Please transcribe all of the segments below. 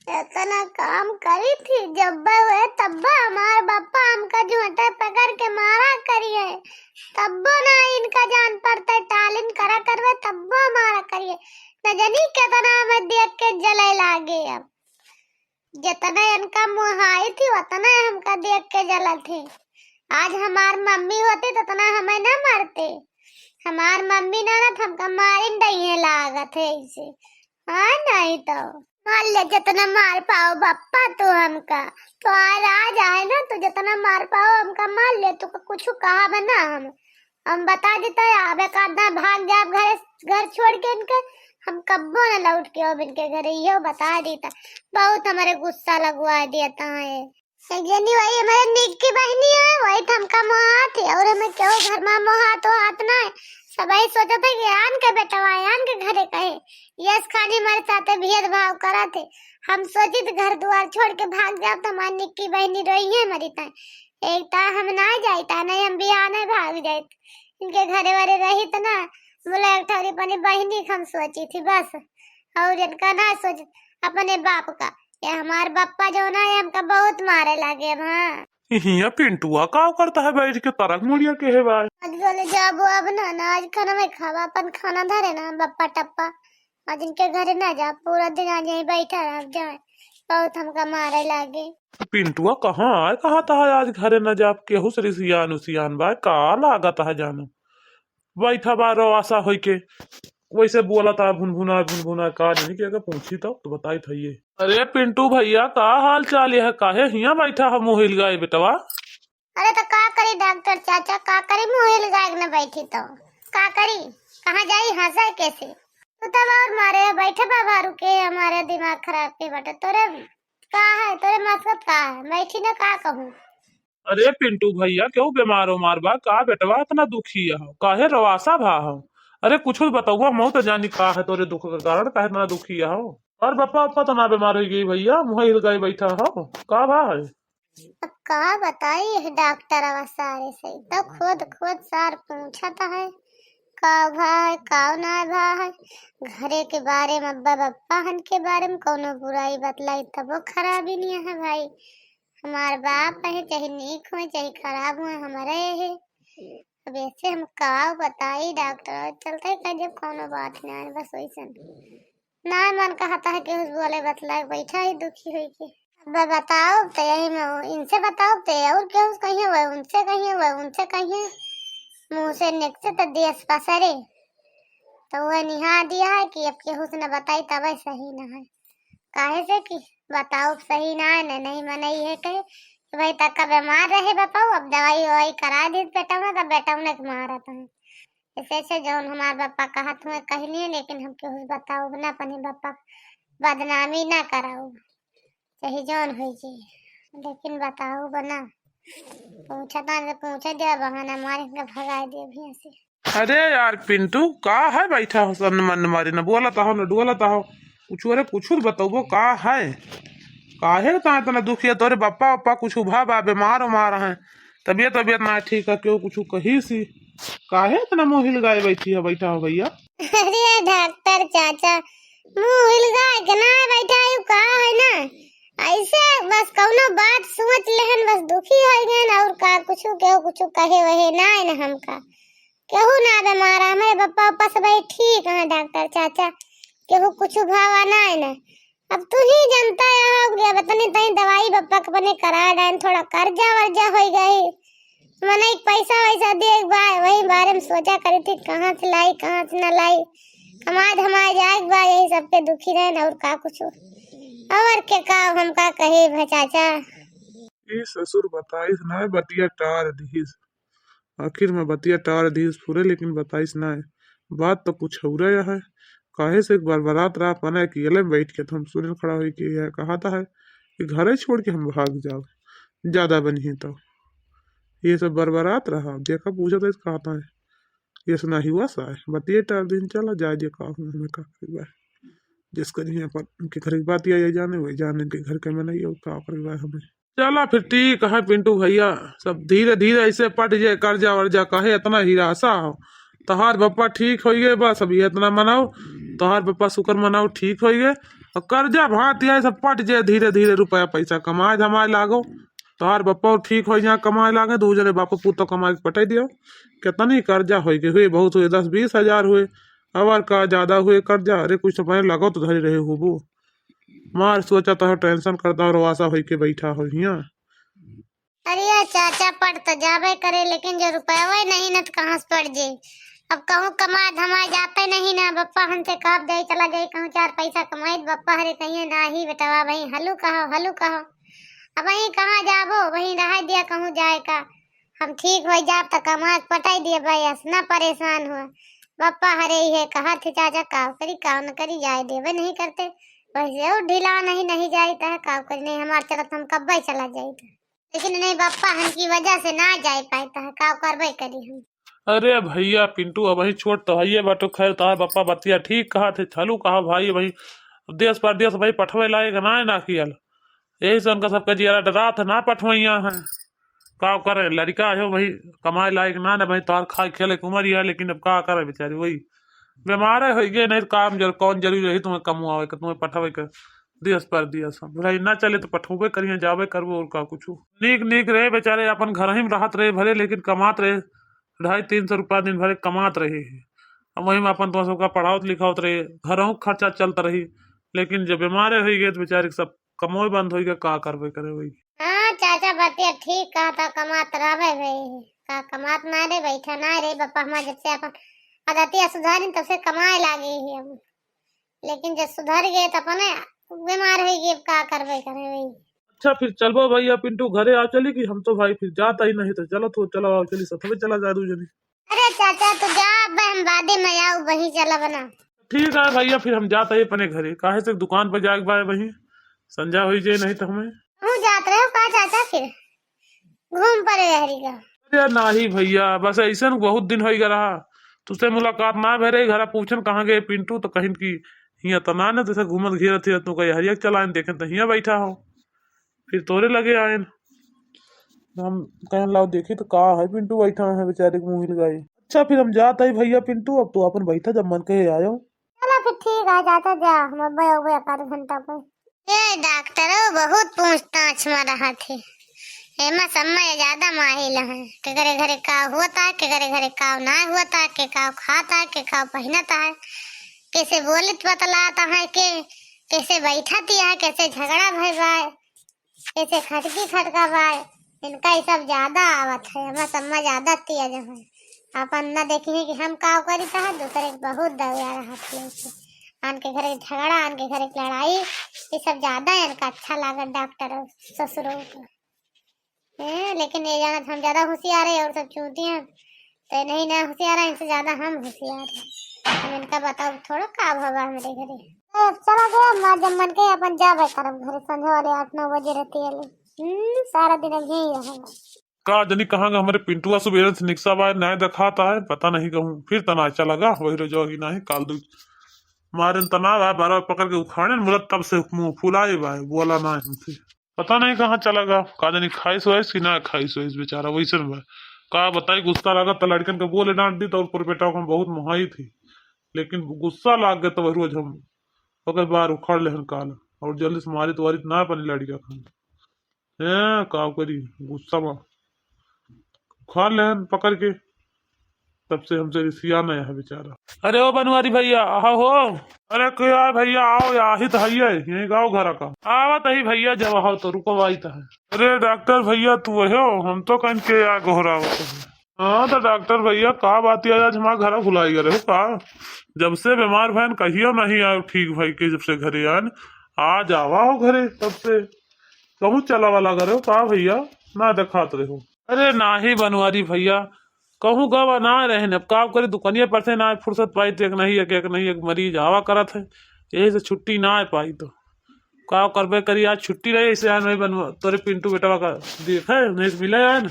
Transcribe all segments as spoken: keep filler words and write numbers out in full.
इतना काम करी थी, जब हुए तब हमार बप्पा हमका झोंटे पकड़ के मारा करिए, तब्बो ना इनका जान पड़ते, टालिन करा करवे, तब्बो मारा करिए। न जानी कितना हमें देख के जले लागे। अब जितना इनका मुहाई थी, उतना हमका देख के जलत थी। आज हमार मम्मी होती तो इतना हमें ना मारते। हमार मम्मी ना रहत, हमका मारिन दइहे लागत है इसे। हाँ, नहीं तो मार ले, जितना मार पाओ बप्पा तू हमका। तो आज, आज आए ना, तो जितना मार पाओ हमका मार ले, तू कुछ कहा बना हम। हम बता देता है, अब एक आध ना भाग जाब घर, घर छोड़ के इनके, हम कब्बो ना लौट के अब इनके घरे, यो बता देता। बहुत हमारे गुस्सा लगवा देता है। एक जनी वही हमारे निक्की बहनी है, वही तो हमका मोहात है, और हमें केहू घर में मोहात वोहात ना है। सब यही सोचत है कि आन के बेटवा है, आन के घरे कहे, यस खानी हमारे साथे भेदभाव करत है। हम सोचित घर दुआर छोड़ के भाग जाब तो हमारी निक्की बहनी रोई है मरी ताई। एक ता हम ना जाइत, नहीं हम बिहाने भाग जाइत। इनके घरे वरे रहित ना, बोला एक ठौरी अपनी बहनी के हम सोची थी बस, और इनका ना सोचित अपने बाप का। ये हमार बप्पा जो ना, ये हमका बहुत मारे लागे अब। हाँ। हिया पिंटुआ का करता है बैठ के, तरक मुड़िया के है भाई? आज बोले जाबो अब ना, ना आज खाना में खावा, अपन खाना धरे ना बप्पा टप्पा। आज इनके घरे ना जा, पूरा दिन आज यहीं बैठा रह जाए, बहुत हमका मारे लागे। पिंटुआ कहाँ आए, कहा था आज घरे ना जा, केहू से रिसियान उसियान बा, का लागत है जानो। बैठा बा रवासा होई के, वैसे बोला था भुनभुना भुनभुना, का जानी के पूछी तो, तो बताई था ये। अरे पिंटू भैया, का हाल चाल है, काहे हिया बैठा है मुँह हिलगाए बेटवा? अरे तो का करी डॉक्टर चाचा, का करी, मुँह हिलगाए के न बैठी तो का करी, कहाँ जाई हंसे कैसे? तू तब और मारे बैठे बा भारू के, हमारे दिमाग खराब के बटे तोरे। का है तोरे मकसद का है, बैठी ना का कहूँ? अरे पिंटू भैया, केहू बीमार उमार बा का बेटवा, इतना दुखी हो, काहे रवासा भा हो? अरे कुछ भी बताओ, हम तो जानी का है तोरे दुख का कारण, काहे इतना दुखी हो? और बप्पा, बप्पा तो ना बीमार हो गई भैया, मुँह हिलगाए बैठा हो, का भा है? अब का बताई, यह डॉक्टर आवा सारे से तो खुद खुद सार पूछत है, का भा है, का ना भा है। घरे के बारे में, अब्बा बप्पा हन के बारे में कौनो बुराई बतलाई तबो खराबी नहीं है भाई। हमार बाप है, चाहे नीक हो चाहे खराब हो, हमारे है। अब ऐसे हम का बताई डॉक्टर, चलते का जब कौनो बात ना है, बस वैसन। ना मन कहता है केहू से बोले बतलाए, बैठा ही दुखी होई के। अब बताओ तो यही में वो, इनसे बताओ तो और केहू से कहिए वह, उनसे कहिए वह, उनसे कहिए। मुँह से निकसे तो देश पसरे। तो वह निहा दिया है कि अब केहू से न बताई तब सही न है। काहे से कि बताओ सही ना है, न नहीं मनई है कहे कि भाई तक का बीमार रहे बताओ, अब दवाई ववाई करा दी बेटौना, तब बेटौना के मारत है। ऐसे ऐसे जौन हमार बप्पा कहत हुए कहलिए, लेकिन हम केहू से बताओ ना, अपने बप्पा के बदनामी ना कराओ, चाहे जौन हो जाए, लेकिन बताओ बना। पूछा था, पूछे दे, बहाना मारे के भगाए दे अभी से। अरे यार पिंटू, का है बैठा हो सन्न मन मारे, न बोलत हो न डोलत हो कुछ? अरे कुछ तो बतौबो, का है? काहे ता इतना दुखी है? तोरे बप्पा, बप्पा कुछ भा बा, बीमार उमार हैं, तबियत, तबियत ना ठीक है, केहू कुछ कही सी, काहे इतना मुँह हिलगाए बैठी है, बैठा हो भैया? अरे डॉक्टर चाचा, मुँह हिलगाए के ना बैठा है, का है ना, ऐसे बस कौनो बात सोच लेहन, बस दुखी हो गए और का, कुछ केहू कुछ कहे वहे ना है ना हमका। केहू ना बीमार, हमारे बप्पा, बप्पा सब ठीक हैं डॉक्टर चाचा, केहू कुछ भावा ना है ना। अब तू ही जानता है, हो गया, अब तनी तनी दवाई बप्पा के अपने करा डाइन, थोड़ा कर्जा वर्जा हो गई, मने एक पैसा वैसा दे एक बार, वही बारे में सोचा करी थी, कहाँ से लाई, कहाँ से न लाई, कमाए धमाए जाए एक बार, यही सब पे दुखी रहे ना, और का कुछ, और के का, हम का कहे भा चाचा। ई ससुर बताइस ना, बतिया टार दिहिस। आखिर में बतिया टार दिहिस पूरे, लेकिन बताइस ना। बात तो कुछ औरे है। काहे से एक बार बरात रहा पना अकेले में बैठ के, तो हम सुने खड़ा होई के यह कहता है कि घरे छोड़ के हम भाग जाओ, ज्यादा बनिहे तो। ये सब बरबरात रहा, देखा पूछत है, कहता है, ये सुना हुआ सा है, बतिया टार दिन चला जाए, जे का हुआ, हमें का करी बा। जिस करी अपन उनके घर की बात या, या जाने, वही जाने के घर के में नहीं, और का करी बा हमें। चला फिर ठीक है पिंटू भैया, सब धीरे धीरे ऐसे पट जाए कर्जा वर्जा, काहे इतना हिरासा हो। तोहार बप्पा ठीक होई गए, बस अभी इतना मनाओ, तोहार बप्पा शुक्र मनाओ ठीक होई गए। और कर्जा भांति है सब पट जाए, धीरे धीरे रुपया पैसा कमाए धमाए लागो। तोहार बप्पा ठीक होइ जाए, कमाए लागे, दू जने बापो पूतो कमाए के पटाई दियो। कितनी कर्जा होइ गए, हुए बहुत हुए, दस बीस हजार हुए, अवर का ज्यादा हुए कर्जा। अरे कुछ तो पहले लगो तो धरी रहे होबो। मार सोचा तो टेंशन करता और वासा होई के बैठा हो हियाँ। अरे चाचा, पट तो जाबे करे, लेकिन जो रुपया नहीं ना तो कहाँ से पट जे। अब कहूँ कमा धमा जाते नहीं ना, बप्पा हमसे कब जाई चला जाई, कहूँ चार पैसा कमाई तो बप्पा हरे कहिए ना ही बेटवा, वहीं हलू कहो, हलू कहो। अब वहीं कहाँ जाबो, वहीं रह दिया कहूँ जाए का। हम ठीक हो जाब तो कमा के पटाई दिए बस, ना परेशान हुआ। बप्पा हरे ही है कहा थे चाचा, काव करी काव न करी, जाए देवे नहीं करते। वैसे वो ढीला नहीं, नहीं जाई तो है काव करी, नहीं हमार चलत हम कब्बे चला जाई तो। लेकिन नहीं बप्पा, हमकी वजह से ना जाए पाए तो है काव करबे करी हम। अरे भैया पिंटू, अबही छोट तो हइये बाटो। खैर, तोहार बप्पा बतिया ठीक कहा थे, छलू कहा भाई, अबही देश परदेश भाई पठवे लायक ना है ना कियल। यही से उनका सबका जियारा डरात है, ना पठवैया है। का करे, लड़का है भाई, कमाए लायक ना, ना भाई, तोहार खाए खेले के उम्र ही है, लेकिन अब का करे बेचारी, वही बीमारे हो गए, नहीं तो काम जर, कौन जरूरी रही तुम्हें कमवावे के, तुम्हें पठवे के देश परदेश। अब भाई ना चले तो पठवे करिए, जावे करबो और का कुछ। नीक नीक रहे बेचारे, अपन घर ही में रहत रहे भले, लेकिन कमात रहे, ढाई तीन सौ रुपया दिन भरे कमात रहे हैं। अब वही में अपन तो सबका पढ़ावत लिखावत रहे, घरों खर्चा चलत रही, लेकिन जब बीमारे हो गए तो बेचारे सब कमोए बंद हो गया, का करबे करे वही। हाँ चाचा, बतिया ठीक कहा था, कमात रहबे भाई, का कमात ना रे, बैठा ना रे, बप्पा हमार जब से अपन आदतिया सुधारी तब से कमाए लागे ही हम, लेकिन जब सुधर गए तो अपने बीमार हो गए, अब का करबे करे वही। अच्छा, फिर चलबो भैया पिंटू घरे आओ चली कि हम तो भाई फिर जाता ही नहीं तो चलो तो चलो आओ चली सथवे चला जाए दू जनी। अरे चाचा, तू जा, अब हम बादे में आऊ, वहीं चला बना। ठीक है भैया, फिर हम जाता ही अपने घरे, काहे से दुकान पर जाए के बाय वहीं संझा हो जाए नहीं तो हमें। तू जात रहे हो का चाचा, फिर घूम पड़े हरी का। अरे नाही भैया, बस ऐसे न बहुत दिन हो गया रहा, तुझसे मुलाकात ना भे रही। घरा पूछन कहाँ गए पिंटू, तो कहिन कि हियाँ तना न जैसे घूमत घेरत हिया, तू कही हरिया चलाएन देखें तो हियाँ बैठा हो। फिर तोरे लगे आएन। हम कहन लाओ देखी तो का है पिंटू बैठा है बेचारे के मुँह हिल गई। अच्छा फिर हम जात आई भैया पिंटू, अब तू अपन बैठा, जब मन कहे आयो। चलो फिर ठीक है, जाता जा, हम अब अब एक आध घंटा पर। ए डॉक्टर, बहुत पूछताछ में रहत है। एमा सब में ज्यादा माहिल है। केकरे घरे का होता है, केकरे घरे का ना होता है, के का खाता है, के का पहनता है, कैसे बोलत बतलाता है, के कैसे बैठत है, कैसे झगड़ा भय बा, कैसे खटकी खटका बा। इनका ये सब ज्यादा आवत है, हमार सम्मा ज्यादा तेज है। अपन न देखी है कि हम का करी त है, दूसरे के बहुत दौरा रहत है। आन के घरे झगड़ा, आन के घरे लड़ाई, ये सब ज्यादा इनका अच्छा लागत डॉक्टर और ससुरों को। हैं, लेकिन ये जानत हम ज्यादा होशियार है और सब चूतियाँ। तो नहीं ना होशियार है, इनसे ज्यादा हम होशियार है। हम इनका बताओ थोड़ा का भवा हमरे घरे। ए, चला गया, माँ जब मन के अपन जाबे करब घरे, संझा वाले आठ नौ बजे रहती है ले। हम्म, सारा दिन अब यही रहेगा। का जनी कहाँ गा हमरे पिंटुआ सुबेरन से निकसा बाय, नाय देखाता है, पता नहीं कहूँ। फिर तना चला गा, वही रोजो ही नाही, काल दू मारे तना बा, बारह पकड़ के उखाड़े, मुरत तब से मुँह फुलाए बा, बोला ना हमसे। पता नहीं कहाँ चला गा, का जानी खाइस वाइस कि ना खाइस वाइस बेचारा, वैसन बा। का बताई, गुस्सा लागत त लड़कन के बोले डांट दी, तो ऊपर बेटा को हम बहुत मोहाई थी, लेकिन गुस्सा लाग गए तो वही रोज हम ओकर बार उखाड़ लेहन काल, और जल्दी से मारित वारित ना बनी लड़का खान। हैं, का करी, गुस्सा में उखाड़ लेहन पकड़ के। तब से हमसे रिसिया नहीं है बेचारा। अरे ओ बनवारी भैया, आहा हो। अरे क्या है भैया, आओ, आही तो है, यहीं गाँव घर का। आवत ही भैया, जब आओ तो रुको, आई तो है। अरे डॉक्टर भैया, तू हो? हम तो कहीं के आ गोहरावत है। हाँ तो डॉक्टर भैया, का बात है, आज हमारे घर भुलाई गए हो का? जब से बीमार भयन कहियो नहीं आयो ठीक भाई के, जब से घरे आन, आज आवा हो घरे तब से। कहूँ चला वाला करे हो का भैया, ना देखात रहे हो? अरे नाही बनवारी भैया, कहूँ गवा ना रहन, अब का करी, दुकानिया पर से ना फुर्सत पाई, तो एक नहीं एक, एक नहीं एक मरीज आवा करत है, यही से छुट्टी ना पाई। तो का करबे करी, आज छुट्टी रही, ऐसे आन वही बनवा तोरे पिंटू बेटवा का देखे, नहीं तो मिले आन।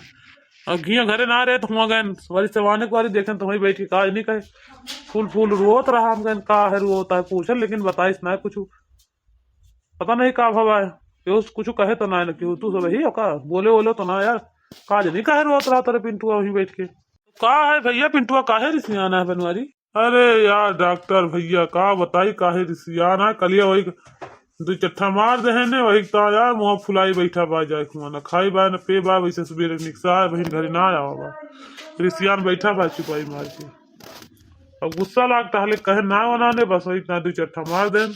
और घिया घरे ना रहे तो हुआ गए, वाली से वाने को वाली देखे तो वही बैठ के काज नहीं कहे, फूल फूल रोत रहा। हम कहन का है रोता है पूछे, लेकिन बताइस ना कुछ। पता नहीं का भवा है, केहू से कुछ कहे तो ना है, केहू तू सब ही का बोले वोले तो ना यार, काज नहीं कहे रोत रहा तेरे पिंटुआ वहीं बैठ के। का है भैया पिंटुआ काहे रिसियाना है बनवारी? अरे यार डॉक्टर भैया का बताई काहे रिसियाना है, कलिया वही दुइ चट्ठा मार देहे ने, वही ता यार मुँह फुलाई बैठा बा, जाए कुआँ न खाई बा न पे बा, वैसे सबेरे निकसा है, बहिन घरे ना आवा बा, रिसियान बैठा बा चुपाई मार के। अब गुस्सा लागता हले कहे ना वना ने, बस वही इतना दुइ चट्ठा मार देन।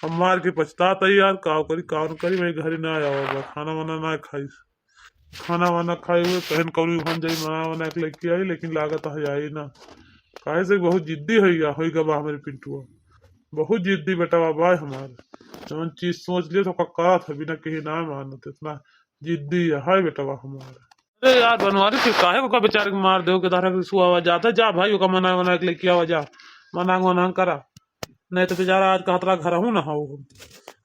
अब मार के पछतात है यार, काव करी काव न करी, वही घरे ना आवा बा, खाना वाना ना खाई, खाना वाना खाए हुए कहन कौनी उहन जाई मना वना के लेके आई, लेकिन लागत है आई ना, काहे से बहुत जिद्दी है या होई गबा हमरे पिंटुआ, बहुत जिद्दी बेटवा बा हमार, जौन चीज सोच लिए तो ओका करत है बिना कहे ना मानत, इतना जिद्दी है बेटवा हमार। अरे यार बनवारी, फिर काहे को का बेचारे के मार दे के धारा के सुआवा जाता है, जा भाई ओका मना वना के लेके आवा जा, मनांग वनांग करा, नहीं तो बेचारा आज कहत रहा घर हूँ ना हो,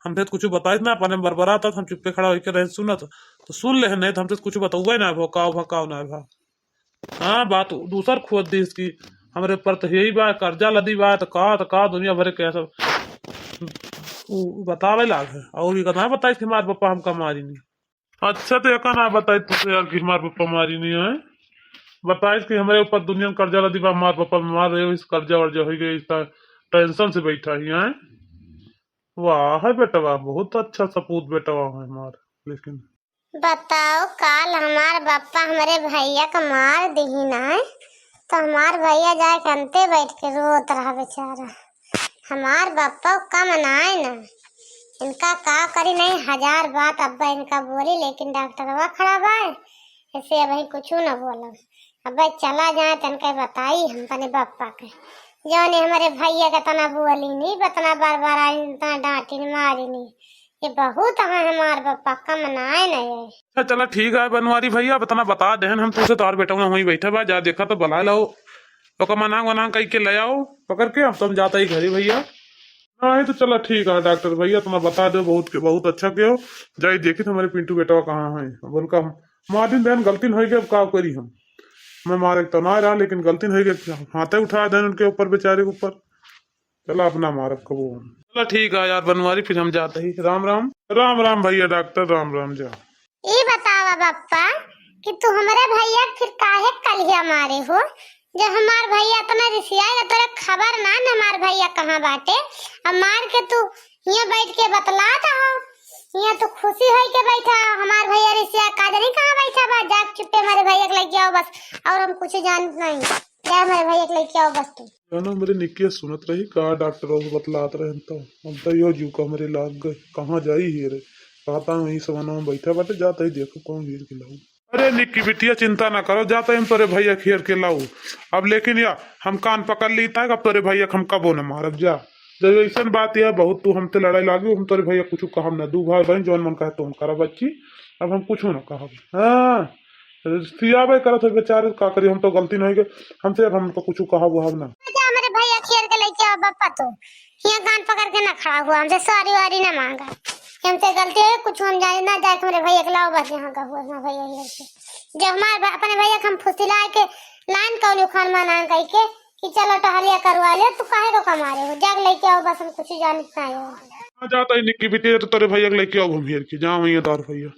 हमसे तो कुछ बताइस ना, अपने बरबरात हम चुप्पे खड़ा होके रहे सुनत, तो सुन ले, नहीं तो हमसे तो कुछ बतौबे ना भो, काव भा काव ना भा। हाँ, बात दूसर खोद दी इसकी, हमरे ऊपर तो यही बा, कर्जा लदी बा, तो का, तो का दुनिया भर के सब उ बतावे लाग है, और ये कहता है बताइस कि हमार पापा हमका मारी नहीं। अच्छा, तो एका ना बताई तुझे यार कि हमार पापा मारी नहीं है, बताइस कि हमरे ऊपर दुनिया में कर्जा लदी बा, हमार पापा बीमार रहे, इस कर्जा वर्जा हो गए, इस टेंशन से बैठा ही है। वाह है बेटवा, बहुत अच्छा सपूत बेटवा है हमार। लेकिन बताओ, काल हमार बप्पा हमरे भैया का मार दिही ना, तो हमार भैया जाए के अंते बैठ के रोत रहा बेचारा। हमार बप्पा कम ना है ना, इनका का करी नहीं, हजार बात अब्बा इनका बोली, लेकिन डॉक्टरवा खड़ा बा, ऐसे अब कुछ ना बोलब। अब्बा चला जाए तनके बताई हम अपने बप्पा के, जौन हमरे भैया के तना बोली नहीं, बतना बार बार आई, तना डांटी नहीं, मारी नहीं। ये बहुत है हमार बप्पा, कम ना है ना ये। अच्छा, चला ठीक है बनवारी भैया, अब इतना बता देहन हम तुझसे, तोहार बेटा वहीं बैठा बा, जा देखा तो बुला लाओ, ओका मनांग वनांग कई के ले आओ पकड़ के, हम तो हम जाता ही घरे भैया। नहीं तो चला ठीक है डॉक्टर भैया, इतना बता दो, बहुत के, बहुत अच्छा के हो। जाई देखी तो हमारे पिंटू बेटवा कहाँ है, अब उनका हम मार दिन देन, गलती हो गई, अब का करी हम, मैं मारे तो ना रहा, लेकिन गलती हो गई, हाथे उठा देन उनके ऊपर, बेचारे के ऊपर। चला, अपना मारब कबो हम। चला, ठीक है यार बनवारी, फिर हम जाते ही। राम राम। राम राम भैया डॉक्टर, राम राम। जा। ई बतावा बप्पा कि तू हमरे भैया के फिर काहे कलिया मारे हो? जब हमार भैया इतना रिसियाए, तोरे खबर ना न हमार भैया कहाँ बाटे। अब मार के तू हियाँ बैठ के बतलात हो, हियाँ तू खुशी होई के बैठा। हमार भैया रिसिया का जानी कहाँ बैठा बा। जा चुप्पे हमारे भैया के लेके आओ बस, और हम कुछ जानत नहीं। जा हमारे भैया के लेके आओ बस तू। जानो, हमरे निकिया सुनत रही का डॉक्टर बाबू बतलात रहन, तो हम तो यो जीव का हमरे लाग गए, कहाँ जाई ही रे। कहता वहीं सवनवा में बैठा बाटे, जाता ही देखो कौन हीर के लाऊ। अरे निक्की बिटिया, चिंता ना करो, जाता ही हम तोरे भैया के हेर के लाऊ। अब लेकिन या हम कान पकड़ ली था, अब तोरे भैया के हम कबो न मारब। जा, जब ऐसन बात यह बहुत तू हमसे लड़ाई लागी, हम तोरे भैया कुछ कहब ना। दू भाई बहन जौन मन कहे तौन करा बच्ची, अब हम कुछ न कहब। हाँ, सियाबे करत है बेचारे, का करी, हम तो गलती नहीं के, हमसे अब हमको कुछ कहब उहब ना। जा हमरे भैया के हेर के लेके आओ बप्पा तू, हियाँ कान पकड़ के ना खड़ा हुआ, हमसे सॉरी वॉरी ना मांगा, हमसे गलती है कुछ हम जाने ना जाए, हमरे भैया के लाओ बस यहाँ का हुआ ना भैया हेर के। जब हमारे भा-, अपने भैया के हम फुसिला के लाइन कौली खान मना कह के कि चलो टहलिया करवा ले, तू काहे को कमा रहे हो, जाग लेके आओ बस, हम कुछ जानत नहीं हो। हाँ, जाता ही निक्की बिटिया, तो तोरे भैया के लेके आओ हम हेर के, जा वहीं तार भैया।